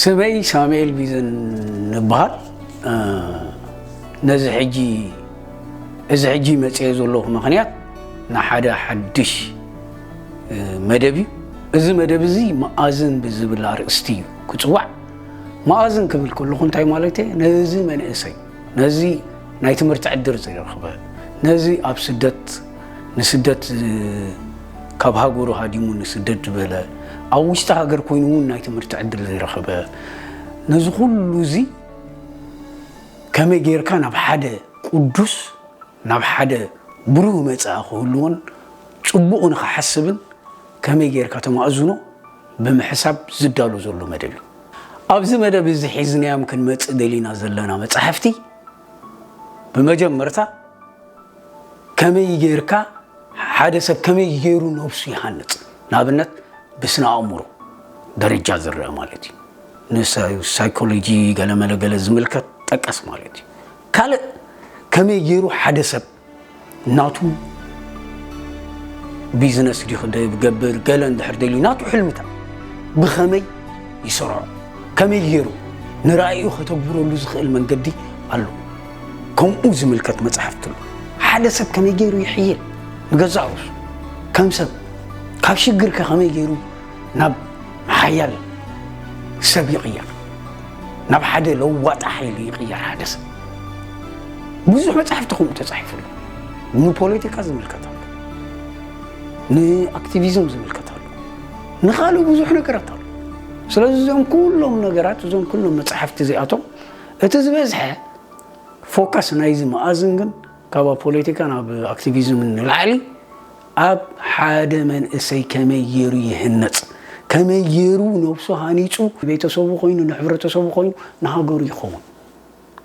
ስመይ ሳሙኤል ቢዘን ንበሃል። ነዚ ሕጂ እዚ ሕጂ መፅኤ ዘለኹ ምኽንያት ንሓደ ሓድሽ መደብ እዩ። እዚ መደብ እዚ መኣዝን ብዝብል ኣርእስቲ እዩ ክፅዋዕ። መኣዝን ክብል ከለኹ እንታይ ማለት እየ? ነዚ መንእሰይ ነዚ ናይ ትምህርቲ ዕድል ዘይረኸበ፣ ነዚ ኣብ ስደት ንስደት ካብ ሃገሩ ሃዲሙ ንስደት ዝበለ፣ ኣብ ውሽጢ ሃገር ኮይኑ እውን ናይ ትምህርቲ ዕድል ዘይረኸበ፣ ነዚ ኩሉ እዚ ከመይ ጌርካ ናብ ሓደ ቅዱስ ናብ ሓደ ብሩህ መጻኢ ክህልዎን ጽቡቕ ንኽሓስብን ከመይ ጌርካ ተማእዝኖ ብምሕሳብ ዝዳሎ ዘሎ መደብ እዩ። ኣብዚ መደብ እዚ ሒዝናዮም ክንመጽእ ደሊና ዘለና መጻሕፍቲ ብመጀመርታ ከመይ ጌርካ ሓደ ሰብ ከመይ ጌሩ ነብሱ ይሃንጽ፣ ንኣብነት ብስነ ኣእምሮ ደረጃ ዝረአ ማለት እዩ። ንሳይኮሎጂ ገለመለ ገለ ዝምልከት ጠቀስ ማለት እዩ። ካልእ ከመይ ጌሩ ሓደ ሰብ ናቱ ቢዝነስ ድዩ ክገብር ገለ እንድሕር ደልዩ ናቱ ሕልምታት ብኸመይ ይሰርዖ፣ ከመይ ጌሩ ንራእዩ ከተግብረሉ ዝኽእል መንገዲ ኣሎ። ከምኡ ዝምልከት መጽሓፍቲ ኣሎ። ሓደ ሰብ ከመይ ጌሩ ይሕይል ንገዛእ ርእሱ ከም ሰብ ካብ ሽግር ከ ከመይ ጌሩ ናብ ሓያል ሰብ ይቕየር፣ ናብ ሓደ ለዋጢ ሓይሊ ይቕየር ሓደ ሰብ። ብዙሕ መጻሕፍቲ ከምኡ ተጻሒፉ ኣሎ። ንፖለቲካ ዝምልከት ኣሎ፣ ንኣክቲቪዝም ዝምልከት ኣሎ፣ ንኻልእ ብዙሕ ነገራት ኣሎ። ስለዚ እዞም ኩሎም ነገራት እዞም ኩሎም መጻሕፍቲ እዚኣቶም እቲ ዝበዝሐ ፎካስ ናይዚ መኣዝን ግን ካብ ኣብ ፖለቲካ ናብ ኣክቲቪዝም ንላዕሊ ኣብ ሓደ መንእሰይ ከመይ ገይሩ ይህነጽ፣ ከመይ ገይሩ ነብሱ ሃኒጹ ቤተሰቡ ኮይኑ ንሕብረተሰቡ ኮይኑ ንሃገሩ ይኸውን።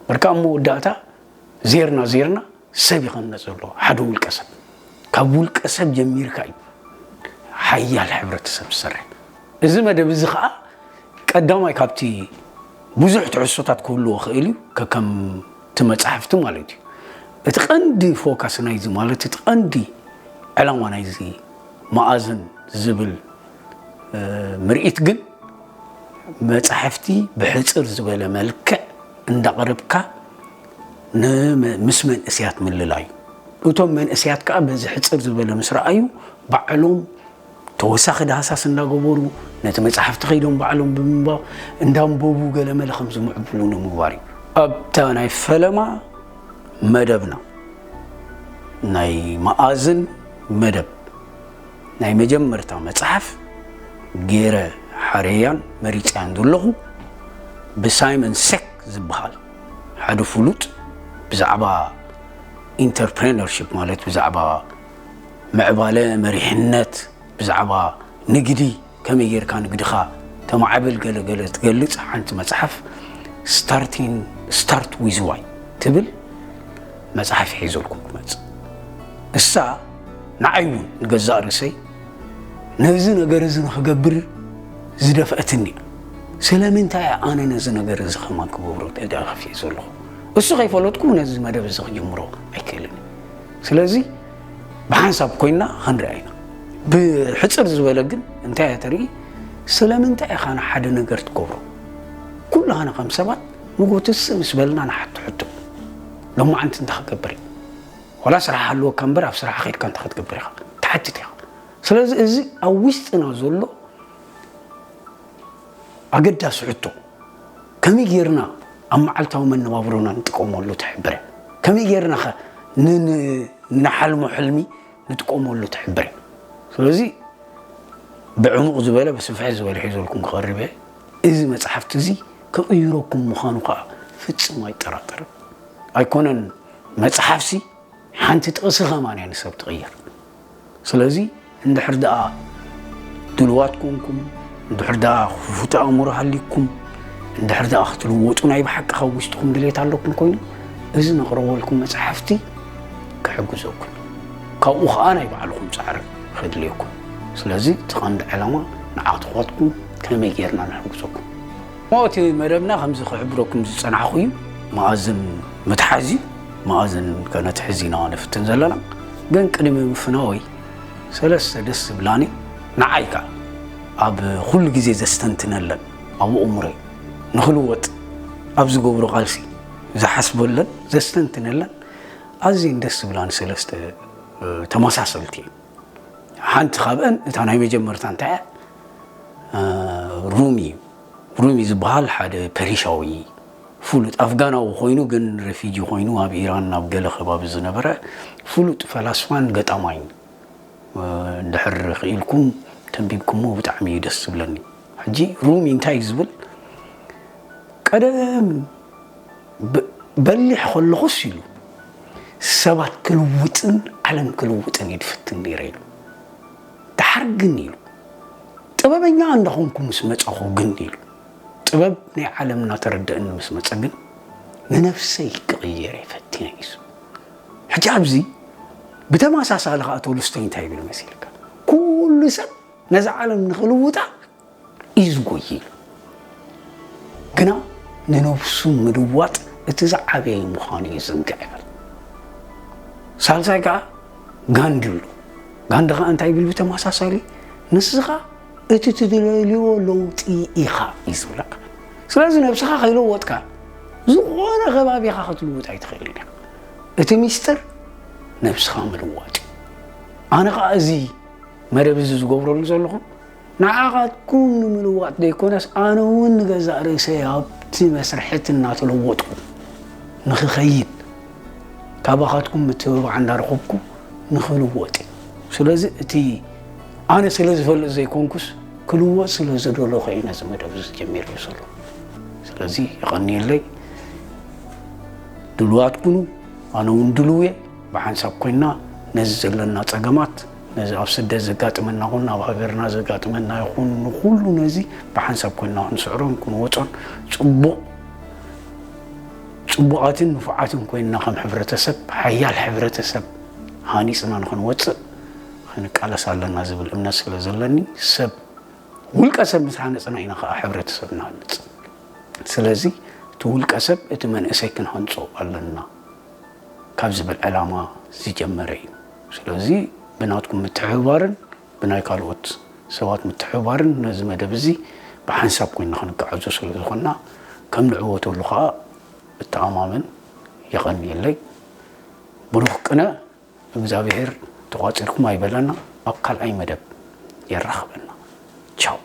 በርካ ኣብ መወዳእታ ዜርና ዜርና ሰብ ይኸነጽ ዘሎ ሓደ ውልቀ ሰብ። ካብ ውልቀ ሰብ ጀሚርካ እዩ ሓያል ሕብረተሰብ ዝሰርሕ። እዚ መደብ እዚ ኸዓ ቀዳማይ ካብቲ ብዙሕ ትሕዝቶታት ክህልዎ ክእል እዩ፣ ከከም እቲ መጻሕፍቲ ማለት እዩ። እቲ ቀንዲ ፎካስ ናይዚ ማለት እቲ ቀንዲ ዕላማ ናይዚ መኣዝን ዝብል ምርኢት ግን መጻሕፍቲ ብሕጽር ዝበለ መልክዕ እንዳቕረብካ ምስ መንእስያት ምልላይ እዩ። እቶም መንእስያት ከዓ በዚ ሕጽር ዝበለ ምስ ረኣዩ ባዕሎም ተወሳኺ ዳህሳስ እንዳገበሩ ነቲ መጻሕፍቲ ከይዶም ባዕሎም ብምንባብ እንዳንበቡ ገለመለ ከም ዝምዕብሉ ንምግባር እዩ። ኣብታ ናይ ፈለማ መደብና ናይ መኣዝን መደብ ናይ መጀመርታ መጽሓፍ ገይረ ሓረያን መሪጸያን ዘለኹ ብሳይመን ሴክ ዝበሃል ሓደ ፍሉጥ ብዛዕባ ኢንተርፕረነርሺፕ ማለት ብዛዕባ ምዕባለ መሪሕነት ብዛዕባ ንግዲ ከመይ ጌርካ ንግድኻ ተማዕብል ገለ ገለ ትገልጽ ሓንቲ መጽሓፍ ስታርቲን ስታርት ዊዝ ዋይ ትብል መጽሓፍ ሒዘልኩም ክመጽእ እሳ ንዓይ እውን ንገዛእ ርእሰይ ነዚ ነገር እዚ ንኽገብር ዝደፍአትኒ እያ። ስለምንታይ እየ ኣነ ነዚ ነገር እዚ ከማን ክገብሮ ተዳኸፍ እየ ዘለኹ? እሱ ከይፈለጥኩ ነዚ መደብ እዚ ክጅምሮ ኣይክእልን። ስለዚ ብሓንሳብ ኮይንና ክንሪኣ ኢና። ብሕፅር ዝበለ ግን እንታይ እያ ተርኢ? ስለምንታይ ኢኻ ንሓደ ነገር ትገብሮ? ኩላህና ከም ሰባት ንጎትስ ምስ በልና ንሓቶ ሕቶ ሎማዓንቲ እንታይ ክገብር እየ? ዋላ ስራሕ ሃልወካ እምበር ኣብ ስራሕ ከይድካ እንታይ ክትገብር ኢኻ? ትሓትት ኢኻ። ስለዚ እዚ ኣብ ውሽጥና ዘሎ ኣገዳሲ ሕቶ ከመይ ጌርና ኣብ መዓልታዊ መነባብሮና ንጥቀመሉ ትሕብረ? ከመይ ጌርና ኸ ን- ን- ንሓልሞ ሕልሚ ንጥቀመሉ ትሕብረ? ስለዚ ብዕሙቕ ዝበለ ብስፍሕ ዝበለ ሒዘልኩም ክቐርብ እየ። እዚ መጽሓፍቲ እዚ ክቕይረኩም ምዃኑ ከዓ ፍጹም ኣይጠራጠርን። ኣይኮነን መጽሓፍሲ ሓንቲ ጥቕሲ ከማን እያ ንሰብ ትቕይር። ስለዚ እንድሕር ደኣ ድልዋት ኮንኩም፣ እንድሕር ደኣ ክፉት ኣእምሮ ሃልይኩም፣ እንድሕር ደኣ ክትልወጡ ናይ ብሓቂ ካብ ውሽጥኹም ድሌት ኣለኩም ኮይኑ፣ እዚ ነቕርበልኩም መጽሓፍቲ ክሕግዘኩም እዩ። ካብኡ ኸኣ ናይ ባዕልኹም ጻዕሪ ከድልየኩም። ስለዚ እቲ ቀንዲ ዕላማ ንዓትኳትኩም ከመይ ጌርና ንሕግዘኩም። እሞ እቲ መደብና ከምዚ ክሕብረኩም ዝጸናሕኩ እዩ። መኣዝን ምትሓዝ እዩ። መኣዝን ከነትሕዝ ኢና ንፍትን ዘለና። ግን ቅድሚ ምፍናወይ ሰለስተ ደስ ዝብላኒ ንዓይ ከኣ ኣብ ኩሉ ግዜ ዘስተንትነለን ኣብ ኣእምሮይ ንኽልወጥ ኣብ ዝገብሮ ቃልሲ ዝሓስበለን ዘስተንትነለን ኣዝየን ደስ ዝብላን ሰለስተ ተመሳሰልቲ እየን። ሓንቲ ካብአን እታ ናይ መጀመርታ እንታይ እያ? ሩሚ እዩ። ሩሚ ዝበሃል ሓደ ፐሪሻዊ ፍሉጥ ኣፍጋናዊ ኮይኑ ግን ረፊጂ ኮይኑ ኣብ ኢራን ናብ ገለ ከባቢ ዝነበረ ፍሉጥ ፈላስፋን ገጣማይን። እንድሕር ክኢልኩም ተንቢብኩሞ ብጣዕሚ እዩ ደስ ዝብለኒ። ሕጂ ሩሚ እንታይ እዩ ዝብል? ቀደም በሊሕ ከለኹስ ኢሉ ሰባት ክልውጥን ዓለም ክልውጥን እዩ ድፍትን ነይረ ኢሉ። ድሓር ግን ኢሉ ጥበበኛ እንዳኾንኩ ምስ መፀኹ ግን ኢሉ ጥበብ ናይ ዓለም እናተረደእኒ ምስ መፀ ግን ንነፍሰይ ክቕየር እየ ፈቲነ እዩ። ሕጂ ኣብዚ ብተመሳሳሊ ከዓ ቶልስቶይ እንታይ ይብል መሲልካ? ኩሉ ሰብ ነዛ ዓለም ንኽልውጣ እዩ ዝጎይ ኢሉ። ግና ንነብሱ ምልዋጥ እቲ ዝዓበየ ምዃኑ እዩ ዝንግዕ ይብል። ሳልሳይ ከዓ ጋንዲ ኣሎ። ጋንዲ ከዓ እንታይ ይብል ብተመሳሳሊ? ንስኻ እቲ ትደልዮ ለውጢ ኢኻ እዩ ዝብለካ። ስለዚ ነብስኻ ከይለወጥካ ዝኾነ ከባቢኻ ክትልውጥ ኣይትኽእልን ኢኻ። እቲ ሚስጥር ነብስኻ ምልዋጥ እዩ። ኣነ ከዓ እዚ መደብ እዚ ዝገብረሉ ዘለኹ ንዓኻትኩም ንምልዋጥ ዘይኮነስ ኣነ እውን ንገዛእ ርእሰይ ኣብቲ መስርሕት እናተለወጥኩ ንኽኸይድ ካባኻትኩም ምትብባዕ እንዳረኸብኩ ንኽልወጥ እዩ። ስለዚ እቲ ኣነ ስለ ዝፈልጥ ዘይኮንኩስ ክልወጥ ስለ ዝደለኹ እዩ ነዚ መደብ እዚ ጀሚረዮ ዘሎ። ስለዚ የቐንየለይ። ድሉዋት ኩኑ፣ ኣነ እውን ድሉው እየ። ብሓንሳብ ኮይና ነዚ ዘለና ጸገማት፣ ነዚ ኣብ ስደት ዘጋጥመና ይኹን ኣብ ሃገርና ዘጋጥመና ይኹን ንኹሉ ነዚ ብሓንሳብ ኮይና ክንስዕሮን ክንወጾን ጽቡቕ ጽቡቓትን ንፉዓትን ኮይንና ከም ሕብረተሰብ ሓያል ሕብረተሰብ ሃኒጽና ንኽንወጽእ ክንቃለስ ኣለና ዝብል እምነት ስለ ዘለኒ ሰብ ውልቀ ሰብ ምስ ሃነጽና ኢና ከዓ ሕብረተሰብ ንሃንጽ። ስለዚ እቲ ውልቀ ሰብ እቲ መንእሰይ ክንሃንጾ ኣለና ካብ ዝብል ዕላማ ዝጀመረ እዩ። ስለዚ ብናትኩም ምትሕብባርን ብናይ ካልኦት ሰባት ምትሕብባርን ነዚ መደብ እዚ ብሓንሳብ ኮይና ክንጋዓዞ ስለ ዝኾንና ከም ንዕወተሉ ከዓ እተኣማመን። የቐንየለይ። ብሩኽ ቅነ እግዚኣብሔር ተቋጺርኩም ኣይበለና። ኣብ ካልኣይ መደብ የራኽበና። ቻው።